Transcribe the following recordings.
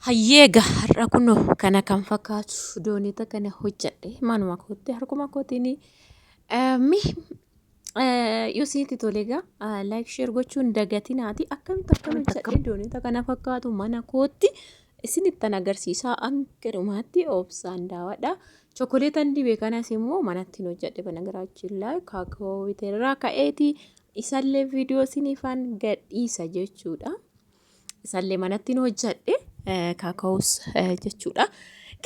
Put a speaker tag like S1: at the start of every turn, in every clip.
S1: Hayyee egaa har'a kunoo kana kan fakkaatu doonita kana hojjedhe manuma kootti harkuma kootiin mi yoo isinitti tole egaa like share gochuun dagatinaati akkamitti akkan hojjedhe doonita kana fakkaatu mana kootti isinittan agarsiisaa hanga dhumaatti obsaan daawwadha. Chokoleetan dibe kanas immoo manatti hojjedhe banagaraachin laa kaakawoo biteerraa ka'eeti isallee viidiyoo isiniifan gadhiisa jechuudha. Isallee manatti hojjedhe kaakawoos jechuudha.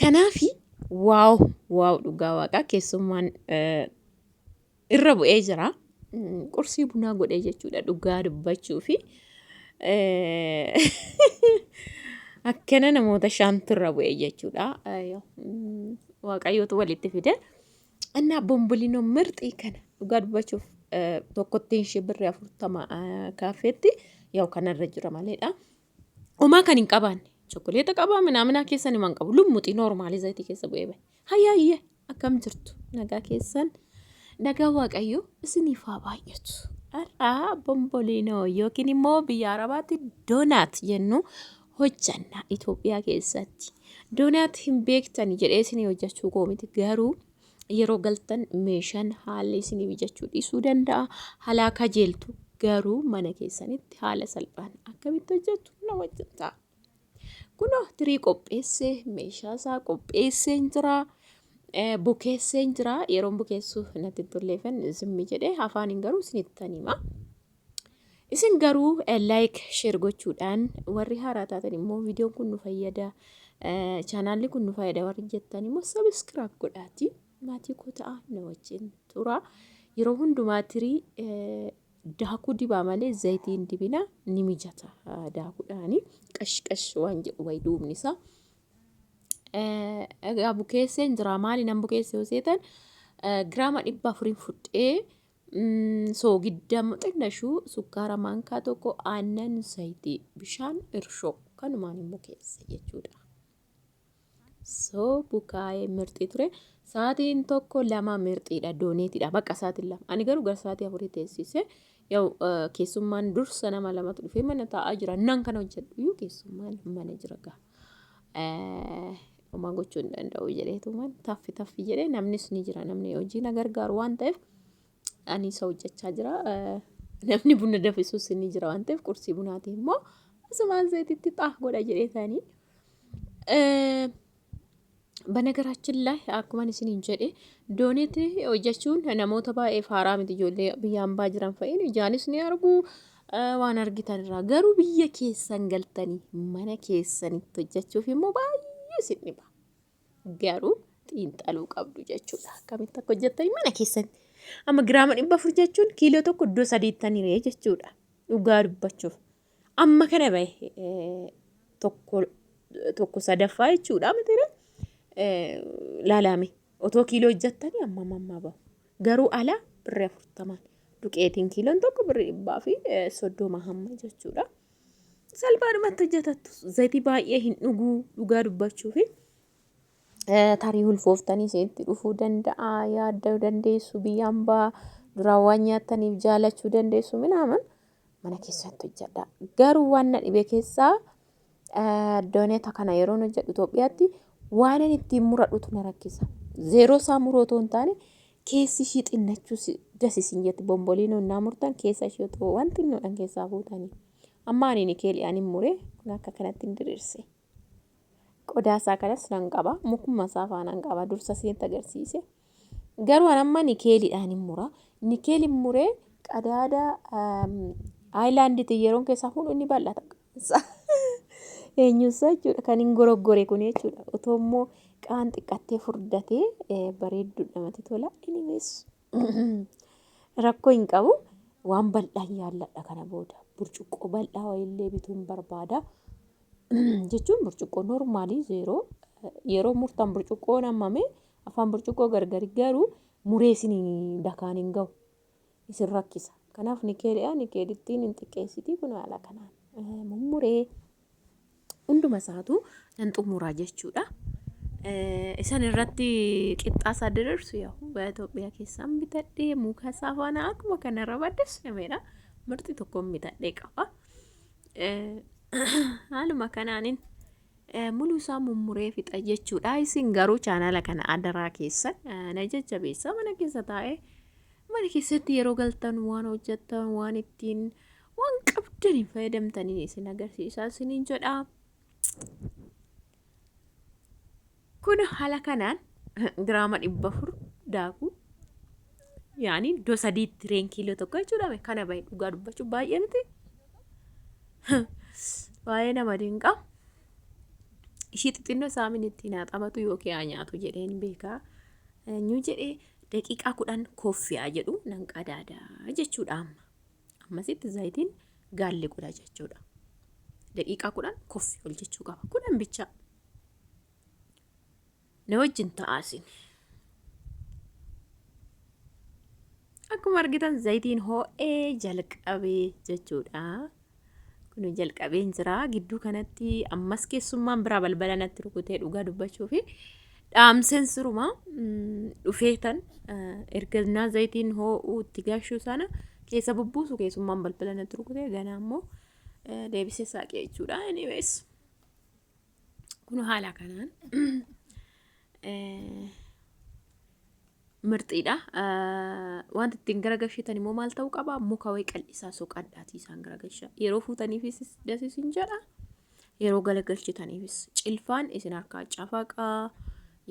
S1: Kanaafi wow wow dhugaa waaqaa keessummaan irra bu'ee jira. Qursii bunaa godhee jechuudha dhugaa dubbachuu fi akkana namoota shantu irra bu'ee jechuudha. Waaqayyootu walitti fide. Innaa bombolinoo mirxii kana dhugaa dubbachuuf tokkottiin ishee birrii 40 kaaffeetti yaa'u kanarra jira maleedha. Homaa kan hin qabaanne chokoleeta qabaa minaaminaa keessan himan qabu lummuxii noormaalii zayitii keessa bu'ee bahe. Hayyaayyee akkam jirtu nagaa keessan nagaa waaqayyo isiniif haa baay'atu. Har'aa bomboliinoo yookiin immoo biyya Arabaatti doonaat jennu hojjanna Itoophiyaa keessatti. Doonaat hin beektani jedhee isinii hojjechuu koo miti garuu yeroo galtan meeshaan haalli isinii mijachuu dhiisuu danda'a. Halaa kajeeltu garuu mana keessanitti haala salphaan akkamitti hojjettu na wajjin ta'a. Kunoo tirii qopheessee meeshaa isaa qopheesseen jira. Bukeesseen jira. Yeroon bukeessu natti hin tolleefan zimmi jedhee afaaniin garuu isinittan hima. Isin garuu like share gochuudhaan warri haaraa taatan immoo viidiyoon kun nu fayyada chaanaalli kun nu fayyada warri jettan immoo subscribe godhaati maatii koo ta'a na wajjin tura. Yeroo hundumaa tirii daakuu dibaa malee zayitii hin dibina ni mijata daakuudhaani qash qash waan jedhu wayi duubni isaa. Egaa bukeesseen jira maali nan bukeesse yoo seetan giraama 400n fudhee soogidda xinnashuu sukkaara maankaa tokko aannan zayitii bishaan irshoo kanumaan hin bukeesse jechuudha. So bukaa'ee mirxii ture. Sa'aatiin tokko lama mirxiidha dooneetiidha bakka sa'aatiin 2. Ani garuu gara sa'aatii 4 teessise. Yaa'u keessummaan dursa nama lamatu dhufee mana taa'aa jira. Nan kana hojjedhu iyyuu keessummaan mana jira gaa. Homaa gochuu hin danda'u jedheetumaan taffi taffi jedhee namnis ni jira namni hojii na gargaaru waan ta'eef ani isa hojjechaa jira. Namni buna danfisus ni jira waan ta'eef qursii bunaati immoo asumaan zayititti xaa godha jedheetanii. Banagaraachin ላይ akkuma isiniin jedhe dooneeti hojjechuun namoota baay'eef haaraa miti ijoollee biyya hambaa jiran fa'iin ijaanis ni argu waan argitan irraa garuu biyya keessan galtanii mana keessanitti hojjechuuf immoo baay'ee isin dhiba. Garuu xiinxaluu qabdu jechuudha. Akkamitti akka hojjettanii mana keessatti. Amma giraama 400 jechuun kiiloo tokko iddoo sadiittanii ree jechuudha. Dhugaa dubbachuuf. Amma kana bahe tokko tokko sadaffaa jechuudha miti laalaame. Otoo kiiloo hojjettanii amma ammaa bahu. Garuu ala birrii 40n duqeetiin kiiloon tokko birrii 130 hamma jechuudha. Salphaadhumatti hojjetattu. Zayitii baay'ee hin dhuguu dhugaa dubbachuufi. Tarii ulfooftanii isinitti dhufuu danda'a yaadduu dandeessu biyya hambaa duraan waan nyaattaniif jaalachuu dandeessu minaaman mana keessatti hojjedha. Garuu waan na dhibe keessaa dooneeta kana yeroon hojjedhu Itoophiyaatti waan ani ittiin muradhutu na rakkisa. Zeeroo isaa muruu otoo hin taane keessi ishii xinnachuu das isin jetti bomboliinoon naa murtan keessa ishii otoo waan xinnoodhaan keessaa fuutanii. Amma ani nikeelii ani mure kun akka kanatti hin diriirse. Qodaa isaa kanas nan qaba. Mukuma isaa faanaan qaba. Dursa isinitti agarsiise. Garuu an amma nikeeliidhaan hin mura. Nikeeliin muree qadaada aayilaandiitiin yeroon keessaa fuudhu inni bal'ata. Eenyuusaa jechuudha kan hin goroggore kun jechuudha. Otoo immoo qaan xiqqattee furdatee bareedduu namatti tola. Anyways rakkoo hin qabu. Waan bal'aan yaalladha kana booda. Burcuqqoo bal'aa wayiillee bituun barbaada. Jechuun burcuqqoo normaalii zeeroo yeroo murtan burcuqqoon hammame afaan burcuqqoo gargari garuu muree isin dakaan hin gahu isin rakkisa. Kanaaf nikeeli'a nikeelittiin hin xiqqeessiti kun haala kanaan mummuree hunduma isaatu nan xumuraa jechuudha. Isan irratti qixxaa isaa diriirsu yaa Itoophiyaa keessaan bitadhee muka isaa faana akkuma kanarra baddes nameedha. Mirxi tokkoon bitadhee qaba. Haaluma kanaanin Muluu isaa mummuree fixa jechuudha. Isin garuu chaanala kana adaraa keessan na jajjabeessa mana keessa taa'ee mana keessatti yeroo galtan waan hojjettan waan ittiin waan qabdaniin fayyadamtaniin isin agarsiisa isiniin jedha. Kun haala kanaan giraama 400 daakuu yaani iddoo sadiitti reen kiiloo tokko jechuudha. Kana bahe dhugaa dubbachuu baay'ee miti. Baay'ee nama dinqa. Ishii xixinnoo saamin ittiin haa taphatu yookiin haa nyaatu jedheen beekaa. Eenyu jedhee daqiiqaa 10 koffiyaa jedhu nan qadaadaa jechuudha amma. Ammasitti zayitiin gaalli godha jechuudha. Daqiiqaa 10 koffi ol jechuu qaba. 10 bichaa. Na wajjin ta'aa isin. Akkuma argitan zayitiin ho'ee jalqabee jechuudha. Kun jalqabeen jira. Gidduu kanatti ammas keessummaan biraa balbala natti rukutee dhugaa dubbachuu fi dhaamseen siruma dhufee tan ergannaa zayitiin ho'uu itti gashuu sana keessa bubbuusu keessummaan balbala natti rukutee ganaa immoo deebisee saaqee jechuudha. Anyways. Kun haala kanaan mirxiidha. Wanti ittiin garagalchitan immoo maal ta'uu qaba? Muka wayii qal'isaa soqadhaatii isaan garagalcha. Yeroo fuutaniifis das isin jedha. Yeroo galagalchitaniifis cilfaan isin harkaa cafaqaa.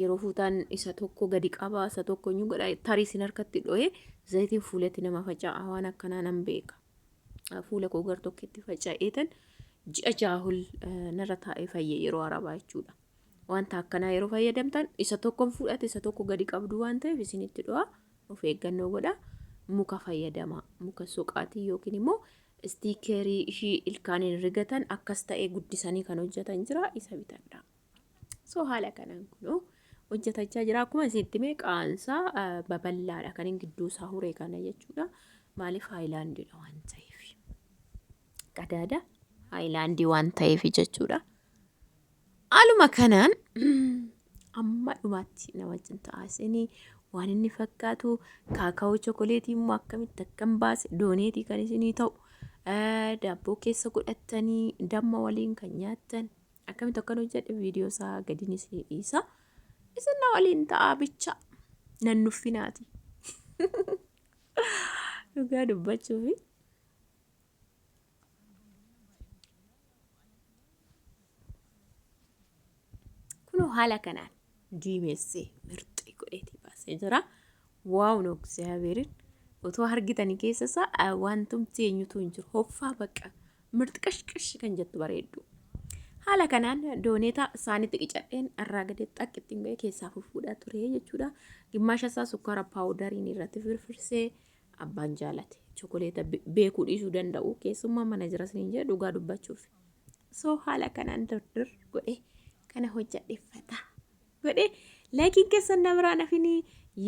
S1: Yeroo fuutaan isa tokko gadi qabaa isa tokko iyyuu godha. Tarii isin harkatti dho'ee zayitiin fuulatti nama faca'a waan akkanaa nan beeka. Fuula koo gar tokkotti faca'eetan ji'a ja'a ol narra taa'ee fayye yeroo arabaa jechuudha. Wanta akkanaa yeroo fayyadamtan isa tokkon fudhate isa tokko gadi qabdu waan ta'eef isinitti dho'a. Of eeggannoo godha. Muka fayyadama. Muka soqaatii yookiin immoo istiikerii ishii ilkaaniin rigatan akkas ta'ee guddisanii kan hojjetan jira isa bitadha. So haala kanaan kunoo hojjetachaa jira. Akkuma isinitti hime qaansaa babal'aadha kan inni gidduu isaa huree kana jechuudha. Maaliif haayilaandiidha waan ta'eef. Qadaada haayilaandii waan ta'eef jechuudha. Haaluma kanaan amma dhumaatti na wajjin ta'aa isinii waan inni fakkaatu kaakaawoo chokoleetii immoo akkamitti akkan baase dooneetii kan isinii ta'u daabboo keessa godhattanii damma waliin kan nyaattan akkamitti akkan hojjedhe viidiyoo isaa gadin isinii dhiisa. Isin na waliin ta'aa bicha nan nuffinaati. Dhugaa dubbachuufi. Kunoo haala kanaan diimessee mirxii godheetii baasee jira. Waaw no እግዚአብሔርን otoo argitanii keessa isaa wantumti eenyutu hin jiru. Hoffaa baqa mirxi qashqash kan jettu bareeddu. Haala kanaan dooneeta saanitti qicadheen irraa gadi xaq ittiin godhee keessaa fuffuudhaa ture jechuudha. Gimmaasha isaa sukkaara paawudariin irratti firfirsee abbaan jaalate chokoleeta beekuu dhiisuu danda'u keessummaa mana jira isiniin jedhe dhugaa dubbachuuf. So haala kanaan dirdir godhe kana hojjadheffata godhe laayikiin keessan na biraan hafinii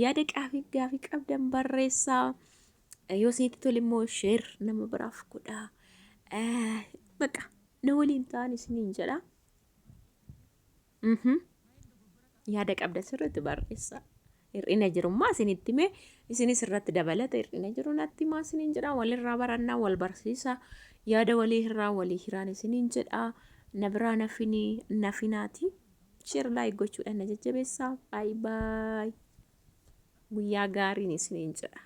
S1: yaada qaafii gaafii qabdan barreessaa yoo isinitti tole immoo sheer nama biraaf godhaa baqa na waliin ta'an isiniin jedha. Yaada qabda sirriitti barreessaa. Hir'ina jirummaa isinitti hime isinis irratti dabalata hir'ina jiru natti himaa isiniin jedha walirraa barannaa wal barsiisa yaada walii irraa walii hiraan isiniin jedha na biraa nafinii nafinaati share like gochuudhaan na jajjabeessaa baay baay guyyaa gaariin isiniin jedha.